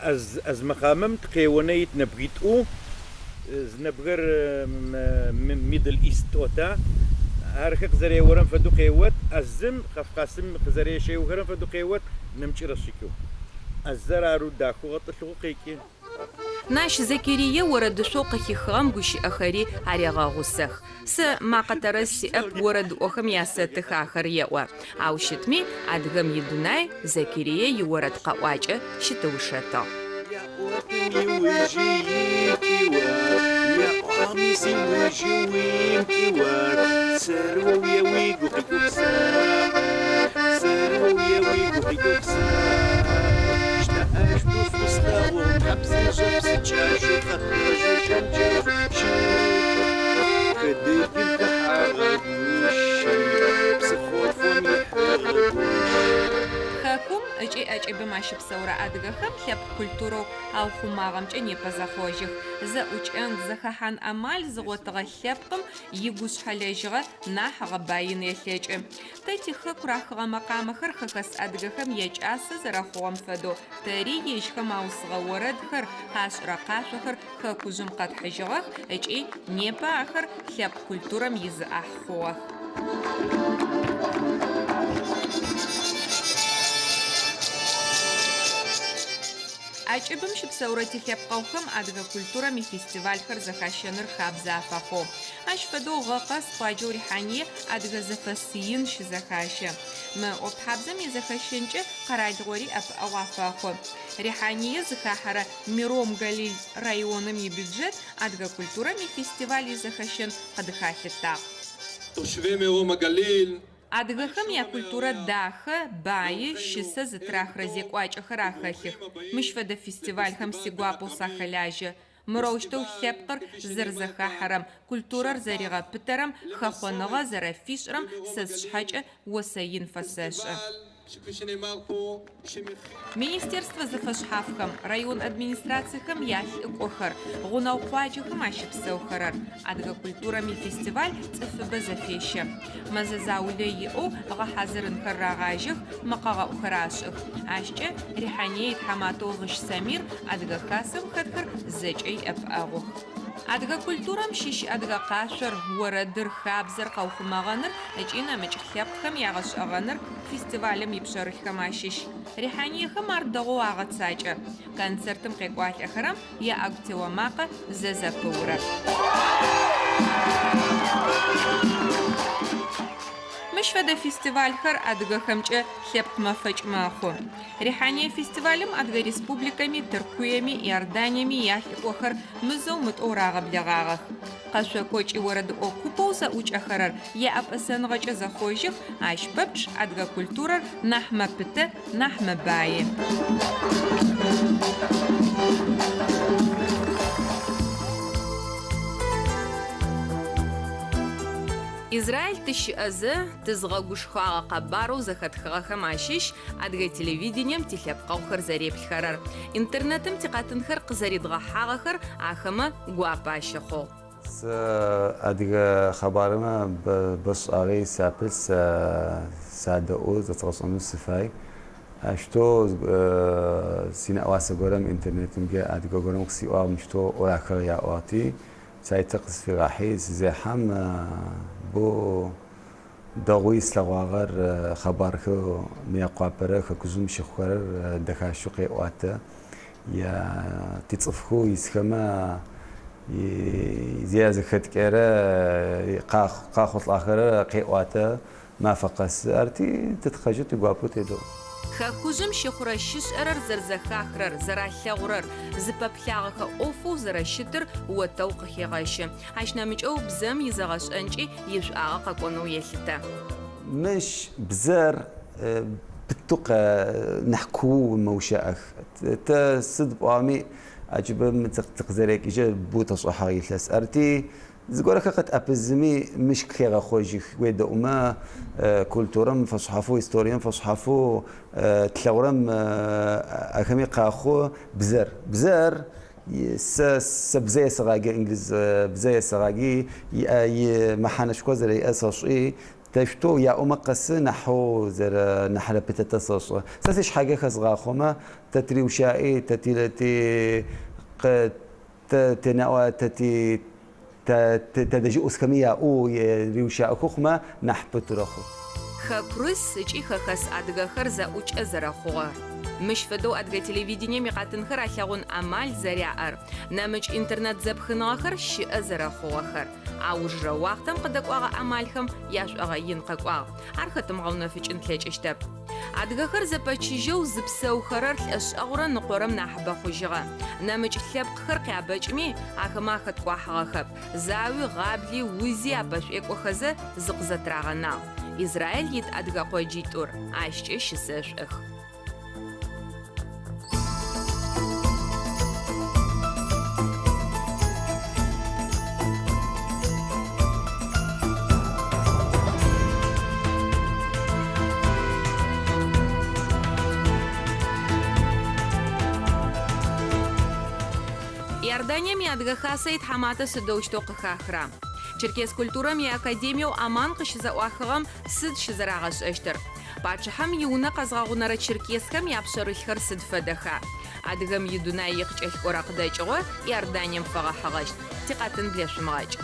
А зы мэкъамэм тыкъеонэ ит нэбгитӏу, зы нэбгэр Middle East тӏота, архэр къызэреорэм фэдэу къеот, а зым Кавказым къызэрешеухэрэм фэдэу къеот, нэмыкӏ рэшӏыкӏэу. А зэр арэу дахэу гъэтӏылъыгъэу къекӏы. Нащ Зэкерие орэдышъоу къыхихыгъэм гущыӏэхэри арегъэгъусэх. Сэ макъэ тэрэз сиӏэп, орэдыӏохэм ясэтых ахэр, еӏо. Ау щытми, адыгэм идунай Зэкерие иорэд къэӏуакӏэ щытыушэтыгъ. Хэкум ыкӏи ӏэкӏыбым ащыпсэурэ адыгэхэм лъэпкъ культурэу аухъумагъэмкӏэ непэ зэхъожьых. Зэӏукӏэн, зэхэхьан амал зыгъотыгъэ лъэпкъым игушъхьэлэжьыгъэ нахь ыгъэбаин елъэкӏы. Тэ тихэку рахыгъэ мэкъамэхэр хэхэс адыгэхэм якӏасэ зэрэхъугъэм фэдэу, тэри ежьхэм аусыгъэ орэдхэр, къашӏырэ къашъохэр хэкужъым къэтхьыжьыгъэх ыкӏи непэ ахэр лъэпкъ культурэм изы ӏахь хъугъэх. ӏэкӏыбым щыпсэурэ тилъэпкъэгъухэм адыгэ культурэм ифестивальхэр зэхащэныр хабзэ афэхъугъ. Ащ фэдэу гъэ къэс къуаджэу Рихьание адыгэ зэфэс ин щызэхащэ. Мы ӏофтхьабзэм изэхэщэнкӏэ къэралыгъори ӏэпыӏэгъу афэхъу. Рихьание зыхахьэрэ Миром Галиль районым ибюджет адыгэ культурэм ифестиваль изэхэщэн къыдыхалъытагъ. תושבי מרום הגליל. Адыгэхэм якультурэ дахэ, баи, щысэ зытырахырэ зекӏуакӏэхэр ахэлъых. Мыщ фэдэ фестивальхэм сигуапэу сахэлажьэ. Мырэущтэу лъэпкъыр зэрэзэхахьэрэм, культурэр зэригъэпытэрэм, хэхъоныгъэ зэрэфишӏырэм сэ сшъхьэкӏэ осэ ин фэсэшӏы. Министерствэ зэфэшъхьафхэм, район администрациехэм ялӏыкӏохэр, гъунэгъу къуаджэхэм ащыпсэухэрэр. Адыгэ культурэм ифестиваль цӏыфыбэ зэфещэ. Мэзэ заулэ иӏэу гъэхьазырынхэр рагъажьэх, мэкъэгъэӏухэр ашӏых. Ащкӏэ Рихьание итхьаматэу Гъыщ Самир, Адыгэ Хасэм хэтхэр зэкӏэ иӏэпыӏэгъух. Адыгэ культурэм щыщ адыгэ къашъор, орэдыр, хабзэр къэухъумэгъэныр ыкӏи нэмыкӏ лъэпкъхэм ягъэшӏэгъэныр фестивалым ипшъэрылъхэм ащыщ. Рихьаниехэм ар дэгъоу агъэцакӏэ. Концертым къекӏуалӏэхэрэм яӏэгу тео макъэ зэ зэпыурэп. Мыщ фэдэ фестивальхэр адыгэхэмкӏэ лъэпкъ мэфэкӏ мэхъу. Рихьание фестивалым Адыгэ Республикэми, Тыркуеми, Иорданиеми ялӏыкӏохэр мызэу-мытӏоу рагъэблэгъагъэх. Къэшъокӏо ыкӏи орэдыӏо купэу зэӏукӏэхэрэр яӏэпӏэсэныгъэкӏэ зэхъожьых, ащ пэпчъ адыгэ культурэр нахь мэпытэ, нахь мэбаи. Израиль тыщыӏэзэ, тызгъэгушхуагъэ къэбарэу зэхэтхыгъэхэм ащыщ адыгэ телевидением тилъэпкъэгъухэр зэреплъхэрэр, интернетым тикъэтынхэр къызэридгъэхьагъэхэр ахэмэ гуапэ ащыхъугъ. Сэ адыгэ къэбарымэ бэшӏагъи сапылъ, садэӏу, зэзгъэшӏэнэу сыфай. Ащтэу синэӏуасэ горэм интернетымкӏэ адыгэ горэм къысиӏуагъ, мыщтэу ӏорахыгъ яӏуагъти, сайтыр къысфигъахьи, сызехьэм бо дэгъуи слъэгъуагъэр къэбархэу Мыекъуапэрэ хэкужъым щыхъухэрэр дэхащэу къеӏуатэ. Я тицӏыфхэу исхэмэ язэхэткӏэрэ къахъулӏахэрэр къеӏуатэ мафэ къэс. Арти тытхъэжьэу тигуапэу тедэӏу. Хэкужъым щыхъурэ-щышӏэрэр зэрэзэхахырэр, зэралъэгъурэр, зыпэплъагъэхэ ӏофэу зэрэщытыр отэу къыхегъэщы. Ащ нэмыкӏэу бзэм изэгъэшӏэнкӏи ишӏуагъэ къэкӏонэу елъытэ. Мыщ бзэр пытэу нахь куоу мэущэӏэх. Тэ сыд пӏуагъэми, ӏэкӏыбым тыкъызэрекӏыжьэ бэу тэшӏыхьагъ илъэс. Арти, зыгорэхэр къытӏэпызыми, мыщ къыхегъэхъожьых. Уедэӏумэ, культурэм фэшъхьафэу, историем фэшъхьафэу тлъэгъурэм ахэми къэхъу бзэр. Бзэр сэ сэ бзэ есэгъаджэ, инглиз бзэ есэгъаджи, и мэхьанэшхо зэрэиӏэр сэшӏи. Тэшъутэу яӏомэ къэсы нахьэу зэрэ нахьрэ пытэ тэ сэшӏэ. Сэ сишъхьэгэ хэзгъахъомэ, тэ тыриущаӏи, тэ ти ти къы тэ тенаӏо тэ ти тэ тэдэжьы ӏусхэми яӏоу риущаӏэхэу хъумэ нахь пытэу рэхъу. Хэкурыс ыкӏи хэхэс адыгэхэр зэӏукӏэ зэрэхъугъэр. Мыщ фэдэу адыгэ телевидением икъэтынхэр алъэгъун амал зэряӏэр, нэмыкӏ интернет зэпхыныгъэхэр щыӏэ зэрэхъугъэхэр. Аужырэ уахътэм къыдэкӏуагъэ амалхэм яшӏогъэ ин къэкӏуагъ. Ар хэтымыгъэунэфыкӏын тлъэкӏыщтэп. Адыгэхэр зэпэчыжьэу зыпсэухэрэр лӏэшӏэгъурэ ныкъорэм нахьыбэ хъужьыгъэ. Нэмыкӏ лъэпкъхэр къябэкӏми, ахэмэ ахэткӏуахьыгъэхэп. Зауи, гъабли, узи апэшӏуекӏохэзэ зыкъызэтырагъэнагъ. Израиль ит адыгэ къоджитӏур ащкӏэ щысэшӏух. Иорданием и Адыгэ Хасэ итхьаматэ сыдэущтэу къыхахра? Черкес культурэм и Академиеу Амман къыщызэӏуахыгъэм сыд щызэрагъэшӏэщтыр? Пачъыхьэм иунэ къэзгъэгъунэрэ черкесхэм япшъэрылъхэр сыд фэдэха? Адыгэм идунай икъыкӏэлъыкӏорэ къыдэкӏыгъо Иорданием фэгъэхьыгъэщт. Тикъэтын блэшъумыгъэкӏ.